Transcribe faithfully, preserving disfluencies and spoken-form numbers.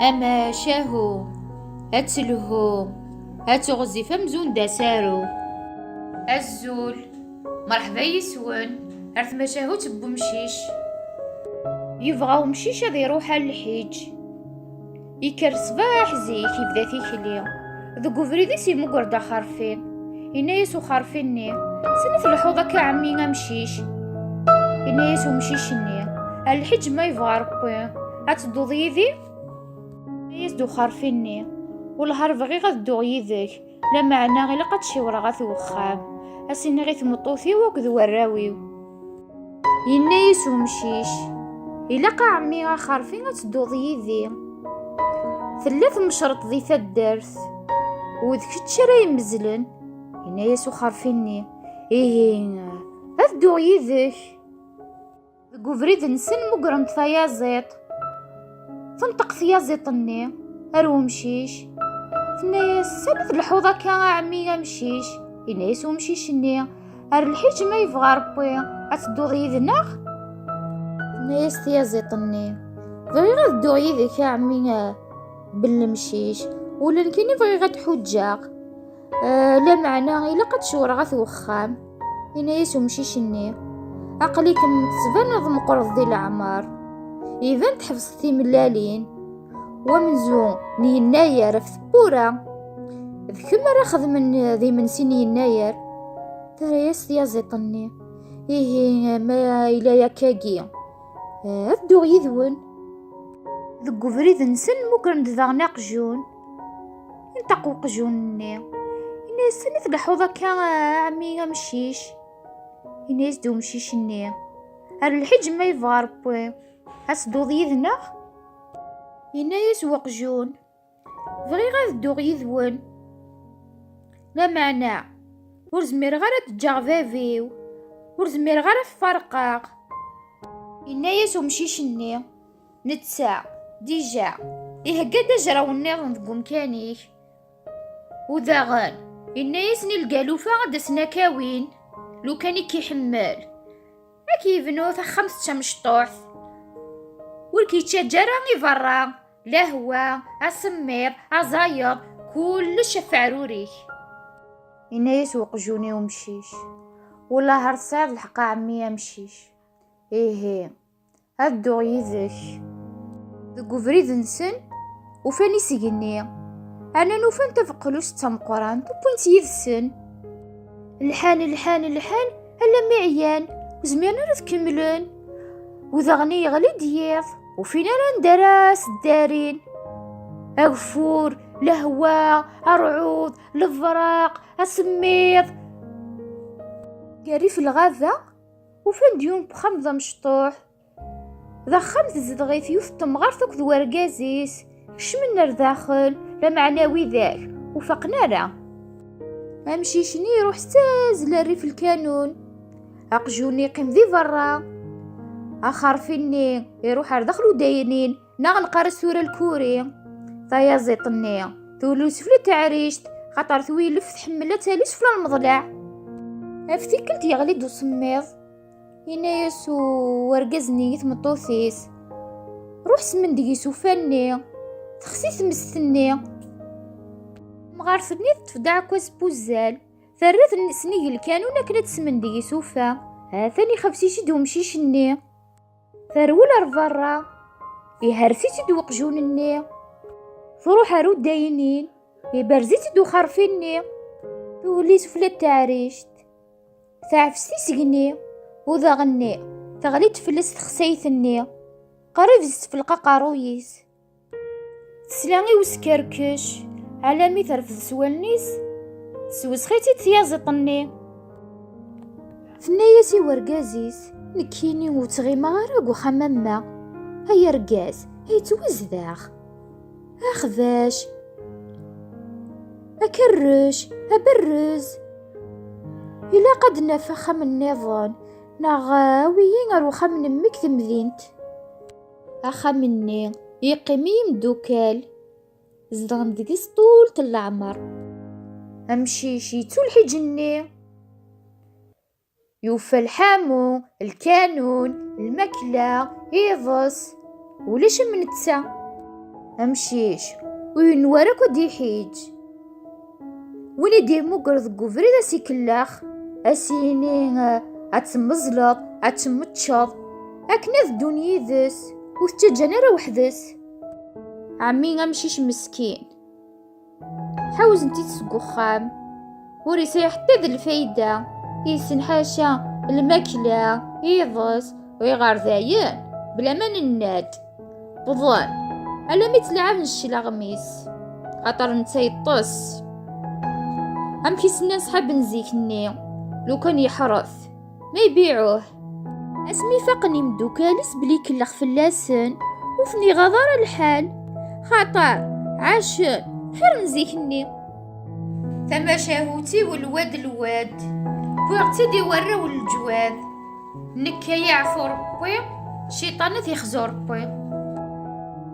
Amacahu, ad telhu, ad teɣzif amzun d asaru. Azul, merḥba yis-wen ar tmacahut n wemcic. Yebɣa umcic ad iruḥ ar lḥiǧ. Ikker ṣṣbeḥ zik, ibda tikli. Deg ubrid-is imuger-d axerfi. Yenna-yas uxerfi-nni: "Sani telḥuḍ akka a ɛemmi amcic?" Yenna-yas umcic-nni: "Ar lḥiǧ ma yebɣa Ṛebbi, ad tedduḍ yid-i?" Yenna-yas-d uxerfi-nni: "Wellah ar bɣiɣ ad dduɣ yid-k, lameɛna ilaq ad ciwreɣ at wexxam, ad s-iniɣ i tmeṭṭut-iw akked warraw-iw." Yenna-yas umcic: "Ilaq a ɛemmi axerfi ad tedduḍ yid-i. Tella tmecreḍt di taddart, u d kečč ara imezlen." Yenna-yas uxerfi-nni: "Ihi, ad dduɣ yid-k." Deg ubrid-nsen mmugren-d tayaziḍt. Tenṭeq tyaziḍt-nni ar wemcic, tenna-yas: "Sani tleḥḥuḍ akka a ɛemmi amcic?" Yenna-yas umcic-nni: "Ar lḥiǧ ma yebɣa Ṛebbi, ad tedduḍ yid-neɣ?" Tenna-yas tyaziḍt-nni: "Bɣiɣ ad dduɣ yid-k a ɛemmi, eh, Ben Lemcic, ula nekkini bɣiɣ ad d-ḥuǧǧeɣ. Eh, lameɛna ilaq ad cewreɣ at wexxam." Yenna-yas umcic-nni: "Aql-ikem tettbaneḍ meqqreḍ di leɛmer, iban tḥebseḍ timellalin, wamenzu n yennayer ɣef tewwura, d kemm ara xedmen d imensi n yennayer." Terra-yas tyaziḍt-nni: "Ihi, ma yella akkagi, eh, ad dduɣ yid-wen." Deg ubrid-nsen mmugren-d daɣen aqjun. Inṭeq uqjun-nni, yenna-yas: "Sani tleḥḥuḍ akka a ɛemmi amcic?" Yenna-yas-d umcic-nni: "Ar lḥiǧ ma yebɣa Ṛebbi, ad tedduḍ yid-neɣ?" Yenna-yas uqjun: "Bɣiɣ ad dduɣ yid-wen, lameɛna ur zmireɣ ara ad ǧǧeɣ bab-iw, ur zmireɣ ara ad t-ferqeɣ." Yenna-yas umcic-nni: "Netta, dija, ihegga-d ajraw nniḍen deg umkan-ik." U daɣen, yenna-yasen i lgalufa ad d-asen ad k-awin, lukan i k-iḥemmel, ad k-yebnu taxxamt d tamecṭuḥt, ur k-yettaǧǧa ara i berra, lahwa, asemmiḍ, aẓayeḍ, kullec ɣef uɛrur-ik. Yenna-yas uqjun i umcic: "Wellah ar tesɛiḍ lḥeqq a ɛemmi amcic. Ihi, ad dduɣ yid-k." Deg ubrid-nsen, ufan iseg-nni. Rnan ufan tabeqlust d tameqqrant, wwin-tt yid-sen. Lḥan, lḥan, lḥan, alammi ɛyan, ur zmiren ara ad kemmlen. U daɣen yeɣli-d yiḍ, ur fin ara anda ara s-ddarin. Ageffur, lehwa, ṛṛɛud, lebraq, asemmiḍ. Gar rrif n lɣaba, ufan-d yiwen n uxxam d amecṭuḥ. D axxam tezdeɣ-it yiwet n temɣart akked wergaz-is. Kecmen ar daxel, lameɛna widak ur faqen ara. Amcic-nni iruḥ s tazzla rrif lkanun. Aqjun-nni yeqqim di berra. Axerfi-nni iruḥ ar daxel udaynin, neɣ neqqar-as tura lkuri. Tayaziḍt-nni tuli sufella n teɛrict, xaṭer twilef tḥemmel ad tali sufella n lmeḍlaɛ. Ɣef tikkelt yeɣli-d usemmiḍ. Yenna-yas u-, urgaz-nni i tmeṭṭut-is: "Ruḥ smen deg-i isufan-nni." Texsi tmest-nni. Temɣart-nni teṭṭef-d aɛekkaz n wuzzal, terra-t n-, snig lkanun akken ad smen deg-i isufa. Ha-t-an ixebs-itt-id umcic-nni. Terwel ar berra, ihers-itt-id weqjun-nni. Truḥ ar udaynin, iberz-itt-id uxerfi-nni. Tuli sufella n teɛrict. Teɛfes tisegni, u daɣenni teɣli-d fell-as texsayt-nni, qrib s-tfelq aqerruy-is. Tesla i uskerkec, alami terfed s wallen-is, teswesxi-tt-id tyaziḍt-nni. Tenna-yas i wergaz-is: "Nekkini ur ttɣimeɣ ara deg uxxam am wa. Ay argaz, ay ttwazdeɣ. Axbac, akerrec, aberrez. Ilaq ad d-naf axxam nniḍen, neɣ awi-yi ar uxxam n mmi-k temdint." Axxam-nni yeqqim i yimeddukal, zedɣen deg-s ṭult n leɛmer. Amcic yettu lḥiǧ-nni. Yufa lḥamu, lkanun, lmakla, iḍes, ulac am netta. Amcic ur yenwa ara akk ad d-iḥiǧ. Win i d-yemmuger deg ubrid ad s-ikellex, ad s-yini, eh, ad temmeẓleḍ, ad temmeččeḍ, akken ad ddun yid-s, ur t-ttaǧǧan ara weḥd-s. Ɛemmi amcic meskin, ḥawzen-t-id seg uxxam, ur yesɛi ḥetta d lfayda, yessen ḥaca lmakla, iḍes, u iɣerdayen, bla ma nenna-d. Wwḍen alammi ttelɛaben cclaɣem-is, axaṭer netta yeṭṭes. Amek i s-nnan ṣḥab n zik-nni, lukan yeḥret, ma ibiɛuh? Asmi faqen imeddukal-is belli ikellex fell-asen, ur ten-iɣaḍ ara lḥal, xaṭer ɛacen xir n zik-nni. Tamacahut-iw lwad lwad, wwiɣ-tt-id i warraw n leǧwad. Nekk ay aɛfu Ṛebbi, cciṭan ad t-ixzu Ṛebbi.